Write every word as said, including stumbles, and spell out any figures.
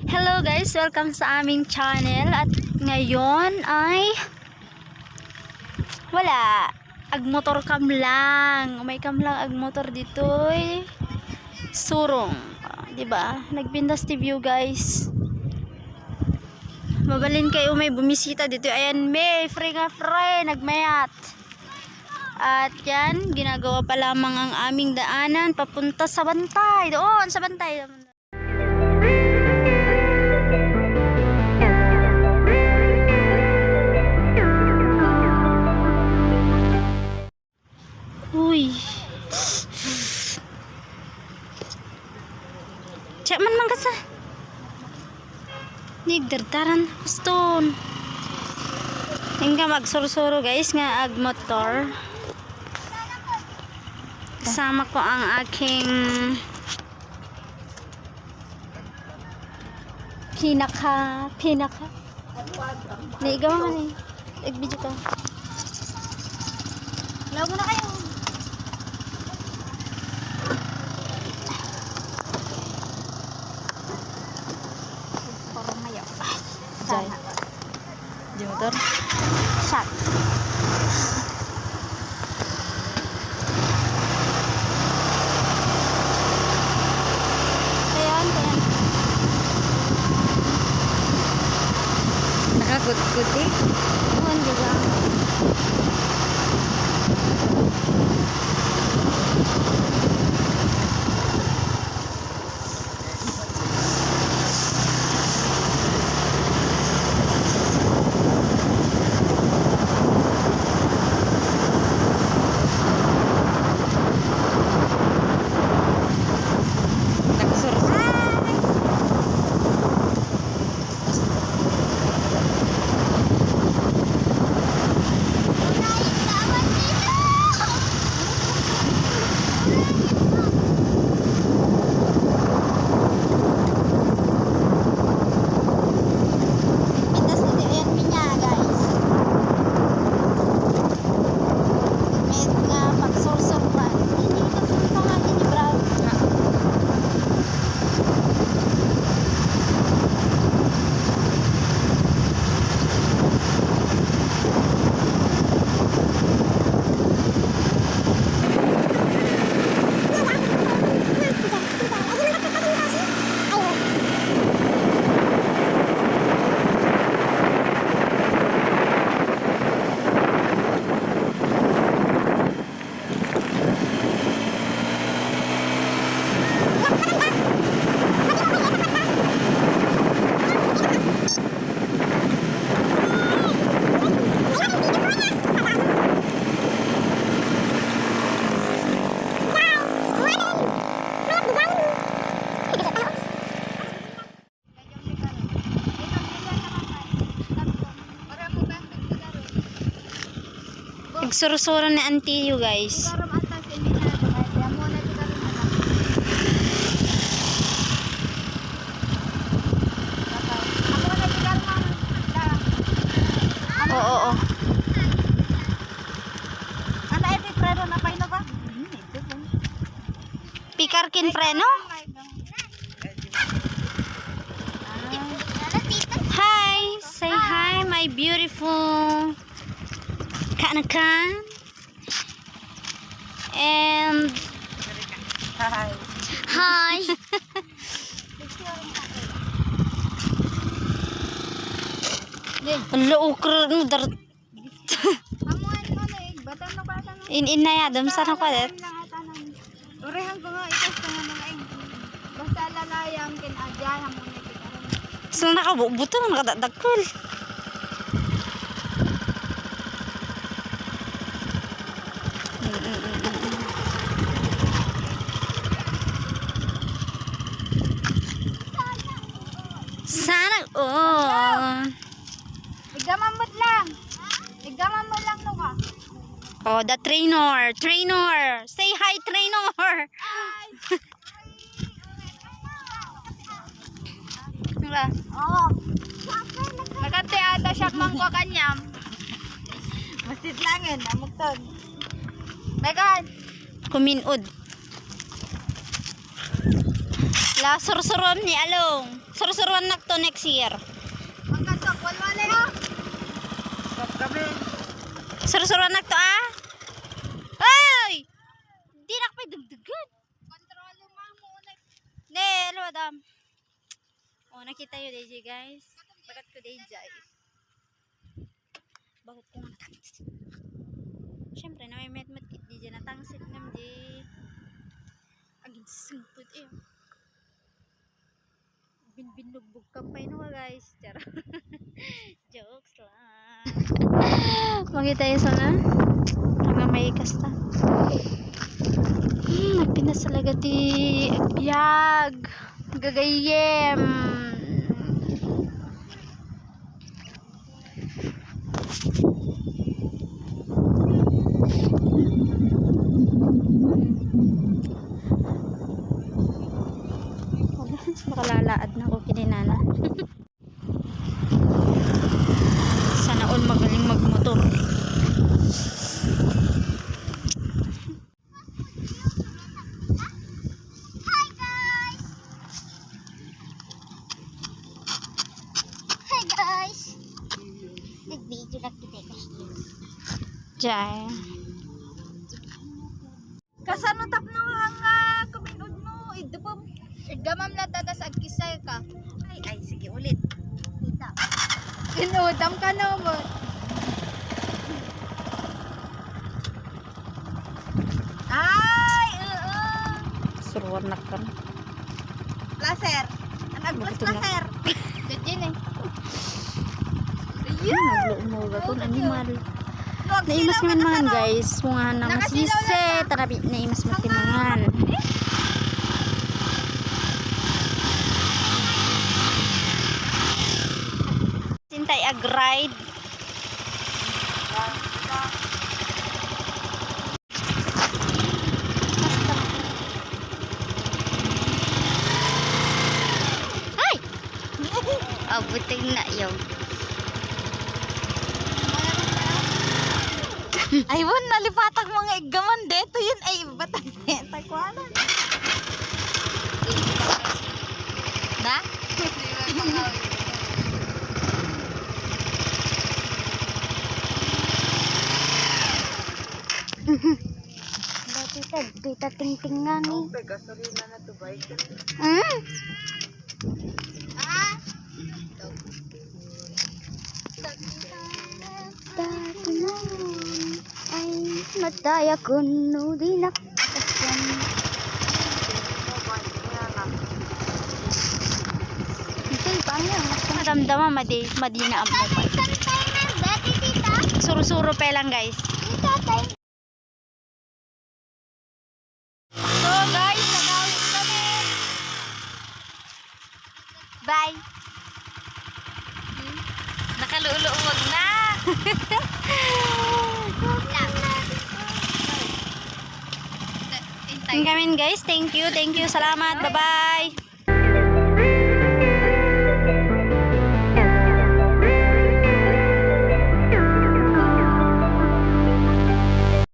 Hello guys, welcome sa aming channel. At ngayon ay wala. Agmotor kam lang. Umay kam lang agmotor ditoy surong. Ah, di ba? Nagpintas ti view, guys. Mabalin kayo may bumisita dito. Ayan, may free nga free. Nagmayat. At yan, ginagawa pa lamang ang aming daanan papunta sa Bantay. Doon, sa Bantay. Uy. Siya man man kasa. Nigdardaran. Uston. Ingka magsursuro, guys, nga agmotor. Kasama ko ang aking pinaka, pinaka. Naigaw nga ni. Ag-video ka. Wala mo na kayo. Parang mayaw. Jai. Sana. Di motor? Shot. Ayan, ayan. Nakagudgod eh. Awan, di ba? Nagsursuro. Pintas na di ayan niya, guys. Met nga pagsursuruan. Hindi, pagsursuruan, hindi, bro. Nagsursuro ni Auntie Yu, guys. Oo, oo. Ano, eh, di preno na pa, ino ba? Pikar ken preno? Hi! Say hi, my beautiful kaanakan. And hi. Hi. Hala, okra, no, dar- Amuan mo na eh. Batan mo pa sa mga In-in na ya, dam, saan ako ulit? Urehan ko nga, itas ko nga mga eh. Basta lalayang kin adya, hamuan na kita. So, nakabubuto, nakadadagkol. Sana all. Igamamot lang. Igamamot lang to ka. Oh, the trainer. Trainer. Say hi, trainer. Hi. Diba? Oo. Nakante ata siya mangko kanyam. Mastit langin, amukton. Megan. Kuminod. La, sursurom ni Along. Sursuruannakto next year. Pagkasok, walwala, ah. Stop kami. Sursuruannakto, ah. Ay! Dinak pay dugdugan. Kontrol mo muna. Ne, hello, madam. Oh, nakita yo, D J, guys. Bagat ko, D J. Bagat ko nga natangsit. Siyempre, na may metmet kit, D J, natangsit nam, di. Agin singput, eh. Binbinugbog ka pa, no, guys. Charot. Jokes lang. Makita yo sana. Hanggang may kasta. Hmm, nagpinas talaga ti agbiag. Gagayem. Makalalaad na ko kininana. Sana all magaling magmotor. Hi, guys! Hi, guys! Nag-video lang kita kasi. Jay. Kasano tapno hanga kuminudno? Idupom. Iggamam lang tatas agkisay ka. Ay, ay, sige, ulit. Kita. Inudam ka no mo. Ay, oo. Suruan na ka. Placer. Ang agplas Bakit na? Placer. Dadyan eh. Ayun. Nagluong mo ba kung animal? Naimas man man, guys. Kung nga nang Nakasilaw lang sise, ka. Tarabi, naimas man timangan. Sintay ag-ride. Ay! Abuting na yung. Ay, won, nalipatak mga iggaman. Deto yun. Ay, iba tayo. Takuanan. Da? Dati ta, di ta tingtingan eh. Ang gasolina na to, bay. Mm. Ah? Dati na ay madaya kuno di nakasyan. Ito, paano yan? Madamdama, madi-, madina ang mobile. Suro-suro pa lang, guys. So, guys, nagawid kami. Bye. Hmm? Nakaluluwag na. Ang gamin, guys. Thank you, thank you. Salamat. Bye-bye.